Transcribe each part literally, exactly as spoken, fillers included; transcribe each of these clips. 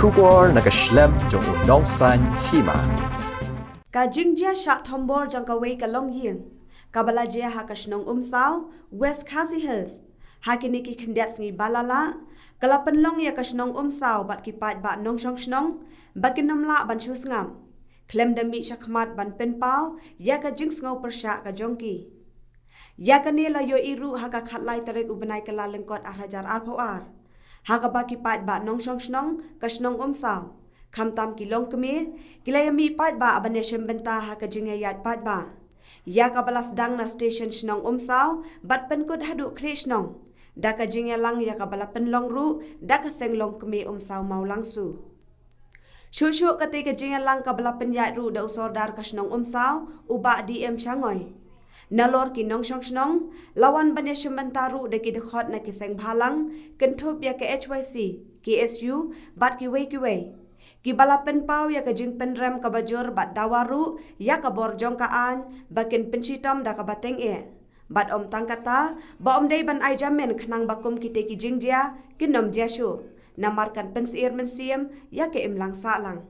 Khubor na ka shlem jong u nongsan hima. Ka jingjia shah thombor jong kawei ka longïing kaba la jia ha ka shnong Umsaw, West Khasi Hills, ha kine ki khyndiat sngi ba la leit, ka la pynlong ïa ka shnong Umsaw bad ki paidbah nongshong shnong ba kin ym lah ban shu sngap khlem da mih shakhmat ban pynpaw ïa ka jingsngew pyrshah ka jong ki. Ïa kane la ïohi ruh ha ka khatlai tarik u bnai Kyllalyngkot arhajar arphew ar, ha kaba ki paidbah nongshong shnong ka shnong Umsaw, khamtam ki longkmie, ki la ïa mih paidbah ban ïashim bynta ha ka jingïaid paidbah, ïa kaba la sdang na station shnong Umsaw bad pynkut haduh khlieh shnong, da ka jingïalang ïa kaba la pynlong ruh da ka seng longkmie Umsaw Mawlangsu. Shuh shuh katei ka jingïalang kaba la pynïaid ruh da u sordar ka shnong Umsaw, u Bah D M Shangoi. Nalor ki nongshong shnong la wan ban ïashim bynta ruh da ki dkhot na ki seng bhalang, kynthup ïa ka H Y C, K S U bad kiwei kiwei, kiba la pynpaw ïa ka jingpynrem kaba jur bad dawa ruh ïa ka bor jong ka aiñ ba kin pynshitom da kaba tyngeh. Bad ym tang kata, ba ym dei ban ai jamin khnang ba kum kitei ki jingjia kin ym jia shuh, namar kan pynsyier mynsiem ïa ka imlang sahlang.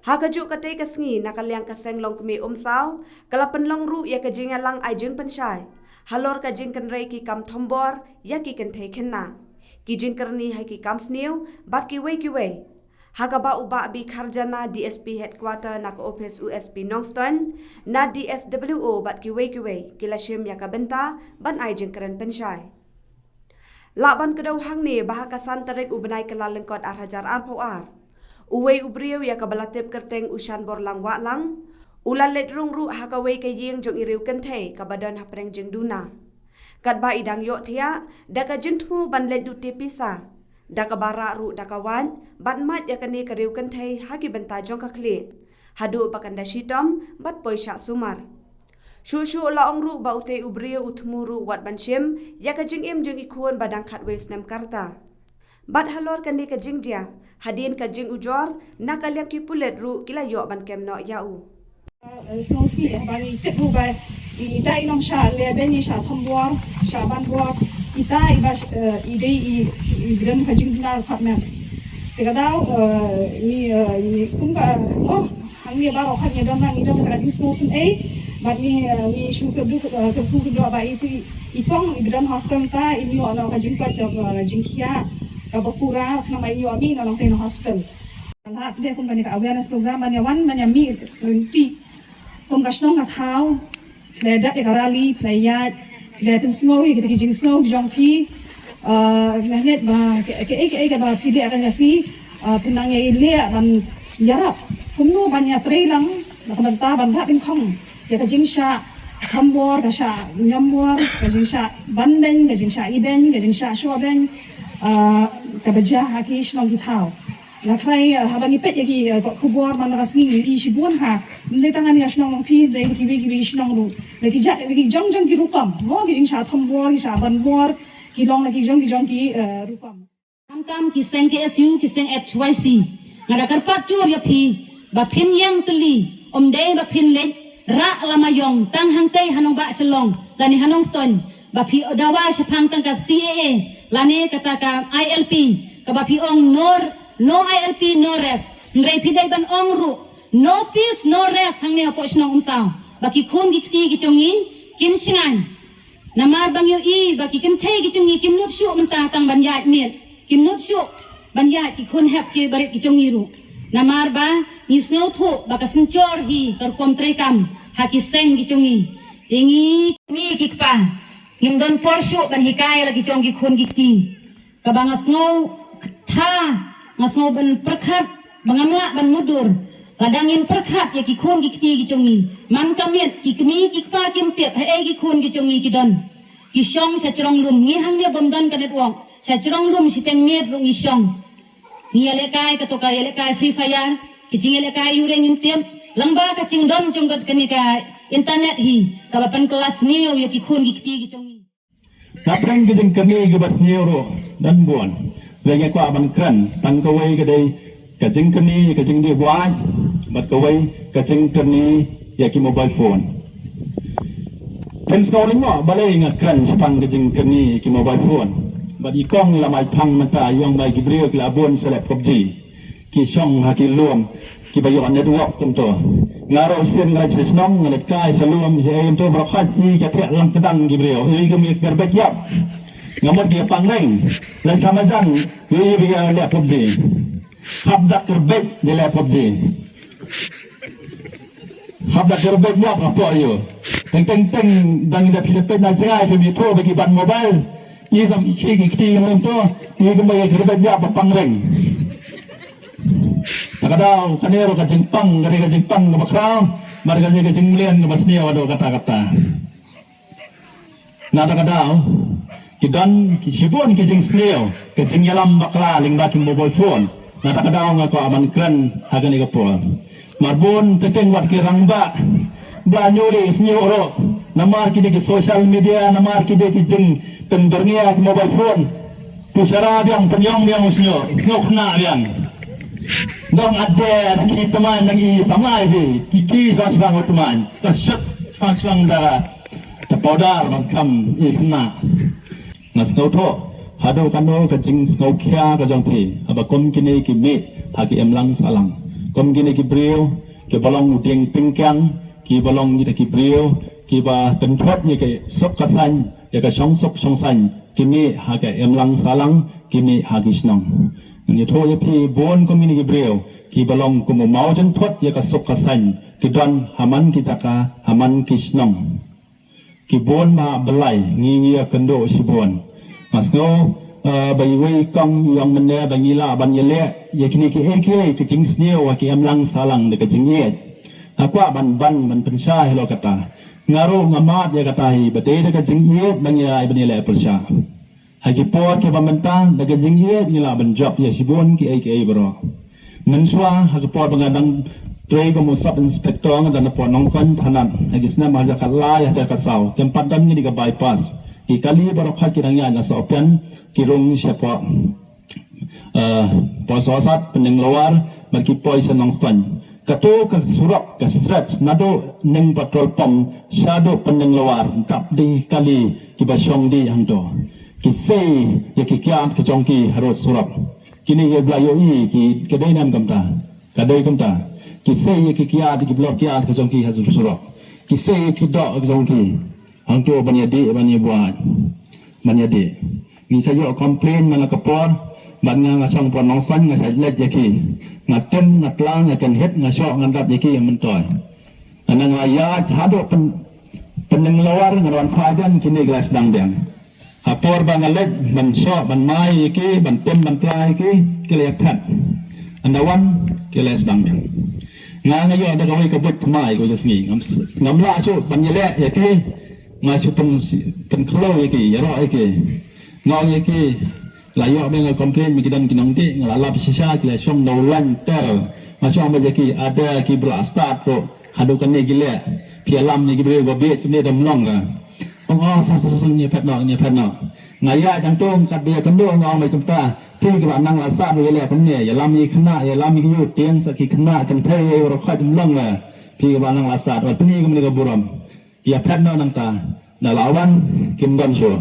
Ha kajuh katei ka sngi, na ka liang ka seng longkmie Umsaw ka la pynlong ruh ïa ka jingïalang ai jingpynshai halor ka jingkynrei ki kam thombor ïa ki kynthei khynnah, ki jingkyrni ha ki kam sniew bad kiwei kiwei, ha kaba u Bah B Kharjana, D S P Headquarter na ka ophis u S P Nongstoiñ, na D S W O bad kiwei kiwei ki la shim ïa ka bynta ban ai jingkren pynshai. Lah ban kdew hangne ba ha ka san tarik u bnai Kyllalyngkot arhajar arphew ar, uwei u briew ïa kaba la tip kyrteng u Shanborlang Wahlang, u la leit rung ruh ha kawei ka ïing jong i riew kynthei kaba don hapdeng jingduna. Katba i dang ïohthiah da ka jingthmu ban leit luti pisa, da kaba rah ruh da ka wait bad mad ïa kane ka riew kynthei ha ki bynta jong ka khlieh, haduh ba kan da shitom bad poi shah sumar. Shuh shuh la ong ruh ba utei u briew u thmu ruh wat ban shim ïa ka jingim jong i khun ba dang khatwei snem ka rta. Bad halor kane ka jingjia, hadien ka jingujor, na ka liang ki pulit ruh ki la ïoh ban kem noh ïa u. Eh, sngewsih, eh, ba ngi tip ruh ba i, ita i nongshah lehbeiñ, i shah thombor, shah banbor, ita i ba, eh, i dei i, i ba don ka jingduna khot mem. Te ka daw, eh, ngi, eh, ngi kum ka, oh, hangne baroh khot ngi don, ngi don ka jingsngewsih ei, bad ngi, eh, ngi shu kyrduh, eh, kyrduh kyrduh ba i tu i kong i ba don hostel ta, i ïoh noh ka jingkoit, eh, jingkhiah kaba pura, khnang ba i ïoh mih noh nongtei na hospital. Lad de kum kane ka awareness program ban ïa wan ban ïa mih lynti kum ka shnong ka thaw, la dap ïa ka rally, la ïaid, la pynsngew ïa kita ki jingsngew jong phi. Ah, nga ngeit ba kaei kaei kaba phi leh ha kane ka sngi, ah, phin nang ïa leh ban ïarap kumno ban ïatrei lang na ka bynta ban rah dyngkhong ïa ka jingshah thombor, ka shah nyombor, ka jingshah banbeiñ, ka jingshah ibeiñ, ka jingshah shohbeiñ, ah, kaba jia ha ki shnong ki thaw. Nga tharai, eh, haba ngi peit ïa ki, eh, khubor man la ka sngi ngi i shibun ha. Ym dei tang ha ïa shnong Longphi, dei kiwei kiwei shnong ruh. La ki jait, la ki jong jong ki rukom. Mo ki jingshah thombor, ki shah banbor, ki long la ki jong ki jong ki, eh, rukom. Khamtam ki seng K S U, ki seng H Y C. Nga da kyrpad jur ïa phi ba phin ïeng tylli, ym dei ba phin leit rah lama ïong tang hangtei ha nongbah Shillong lane ha Nongstoiñ, ba phi dawa shaphang tang ka C A A lane kata ka I L P, kaba phi ong no, no I L P, no rest. Hynrei phi dei ban ong ruh no peace, no rest hangne hapoh shnong Umsaw, ba ki khun ki kti ki jong ngi kin shngaiñ. Namar ba ngi ïohi ba ki kynthei ki jong ngi kim nud shuh mynta tang ban ïaid miet, kim nud shuh ban ïaid ki khun hep ki barit ki jong ngi ruh. Namar ba ngi sngewthuh ba ka synshar hi ka rukom treikam ha ki seng ki jong ngi. Te ngi, ngi ki kpa, ngim don por shuh ban hikai la ki jong ki khun ki kti. Kaba nga sngew tha, nga sngew ban pyrkhat ba ngam lah ban mutdur lada ngin pyrkhat ïa ki khun ki kti ki jong ngi. Man ka miet ki kmie ki kpa kim tip haei ki khun ki jong ngi ki don. Ki shong sha jrong lum, ngi hangne bym don ka network, sha jrong lum shiteng miet ruh ngi shong. Ngi ïalehkai kato ka ïalehkai Free Fire, ki jingïalehkai ïureng ngim tip, lyngba ka jingdon jong kane ka internet hi kaba pynkylla sniew ïa ki khun ki kti ki jong ngi. Hapdeng ka jingkyrni kaba sniew ruh don bun. Hynrei nga kwah ban kren tang kawei ka dei ka jingkyrni ka jingdih buaid bad kawei ka jingkyrni ïa ki mobile phone. Phin sngewlyngngoh balei nga kren shaphang ka jingkyrni ïa ki mobile phone. Bad i kong la mai phang mynta, i ong ba ki briew ki la bun sha lap PUBG. ki shong ha ki lum kiba ïoh network kumto. Nga ruh sien nga leit sha shnong, nga leit kai sha lum sha ei kumto, baroh khoit i ka thiah lang sdang ki briew, i ka mih ka rbet ïap. Nga mut ki pang reng, leit ka majan, i ba ïa leh PUBG. Hap da ka rbet ïa leh PUBG. Hap da ka rbet ïap hapoh ïa u. Teng teng teng dang da phi da peit na jngai phi mih tho ba ki ban mobile. I sam i ki ki ki ngam to, i kumba ïa ka rbet ïap ba pang reng. Ta ka daw kane ruh ka jingpang, ka dei ka jingpang kaba khraw, mar ka dei ka jingmlien kaba sniew haduh katta katta. Na ta ka daw ki don ki shibun ki jingsniew, ka jingïalam bakla lyngba ki mobile phone. Na ta ka daw nga kwah ban kren ha kane ka por. Mar bun teng teng wat ki rangbah ba ñiuh dei sniew ruh namar ki dei ki social media, namar ki dei ki jingpynbyrngia ki mobile phone. Pynshara biang, pynïong biang u sniew, sniew khynnah biang. Dang ade da ki tymmen dang i samai bi, ki ki shibang shibang u tymmen, ka shut shibang shibang da, da powder ban kham i khynnah. Nga sngewthuh haduh katno ka jingsngewkhia ka jong phi haba kum kine ki mih ha ki imlang sahlang. Kum kine ki briew kiba long u dieng pynkiang, kiba long kita ki briew kiba pynthut ïa ka suk ka saiñ, ïa ka shongsuk shongsaiñ, ki mih ha ka imlang sahlang, ki mih ha ki shnong. Ngan ïathuh ïa phi, bun kum kine ki briew kiba long kum u maw jynthut ïa ka suk ka saiñ, ki don ha man ki jaka, ha man ki shnong. Ki bun ma Blai, ngi ngi ïa kynduh shibun. Nga sngew, eh, ba iwei i kong i ong mynne ba ngi lah ban ïaleh ïa kine kiei kiei ki jingsniew ha ki imlang sahlang da ka jingïeit. Nga kwah ban ban ban pynshai halor kata. Nga ruh nga mad ïa kata hi ba dei da ka jingïeit ba ngi lah ban ïaleh pyrshah. Ha ki por kiba mynta da ka jingïeit ngi lah ban jop ïa shibun kiei kiei baroh. Mynshuwa ha ka por ba nga dang trei kum u sub inspector, nga dang na pdeng Nongstoiñ thanat ha ki snem ar hajar khatlai haduh khatsaw. Kem pat don ngi dei ka bypass, ki kali baroh khoit ki dang ïaid na Sohpian, ki rung shapoh, eh, Poi Sohsat, Pyndenglawar bad ki poi sha Nongstoiñ. Kato ka surok ka stretch naduh Ning Patrol Pump shaduh Pyndenglawar, tap dei kali kiba shong dih hangto. Ki sei ïa ki kiad ka jong ki harud surok. Kine ki ba la ïohi ki, ka dei nam kumta, ka dei kumta. Ki sei ïa ki kiad, ki blor kiad ka jong ki harud surok. Ki sei ïa ki doh ka jong ki hangto ban ïadih, ban ïabuaid, ban ïadih. Ngi sa ïoh complain man la ka por, bad nga, nga shong pdeng Nongstoiñ, nga sa leit ïa ki. Nga tem, nga tla, nga kynhit, nga shoh, nga dap ïa ki ïa myntoi. Nga nang la ïaid haduh Pyn, Pyndenglawar, nga wan phai biang, kine ki la sdang biang. Ha por ba nga leit ban shoh ban mai ïa ki, ban tem ban tla ïa ki, ki la ïaphet. Ynda wan ki la sdang biang. Nga, nga ïoh da kawei ka buit thymmai kawei ka sngi. Ngam, ngam lah shuh ban ïaleh ïa ki. Nga shu pyn, pynkhlaiñ ïa ki, ïaroh ïa ki. Nga ong ïa ki, la ïoh biang ka complain ba ki don ki nongdih, nga la lap shisha, ki la shong da u lain ter. Nga shu ong beit ïa ki, ada ki ba la stad ruh haduh kane ki leh. Phi ïalam ïa ki briew ba bieit kumne, dang long ka. Ong, oh, sa sa sa, ngin ïaphet noh, ngin ïaphet noh. Nga ïaid hangto, kat ba ïakynduh nga ong beit kumta, phi kiba nang la stad ruh ïaleh kumne, ïalam ïa ki khynnah, ïalam ïa ki ïing, tieng sa ki khynnah, kynthei, ïa baroh khoit, ym long la. Phi kiba nang la stad, wat pyni kumne ka burom. Ïaphet noh nangta, da la wan kim don shuh.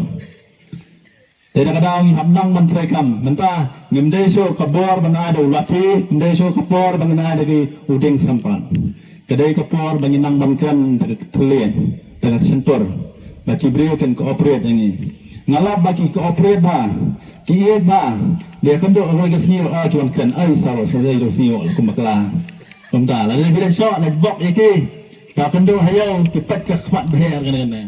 Te da ka daw ngi hap nang ban trei kam. Mynta ngim dei shuh ka bor ban ai da u lathi, ngim dei shuh ka bor ban ai da ki u dieng sympat. Ka dei ka por ba ngi nang ban kren da ka thylliej, da ka shyntur, ba ki briew kin cooperate ïa ngi. Nga lap ba ki cooperate bha, ki ïeit bha. Da ïakynduh kawei ka sngi ruh ki wan kren, ai sa ruh sa dei ruh sngi ruh kum bakla. Kumta lada phi leit shoh, leit bok ïa ki, da kynduh ha ïew, ki peit ka khmat bha ïa kane kane.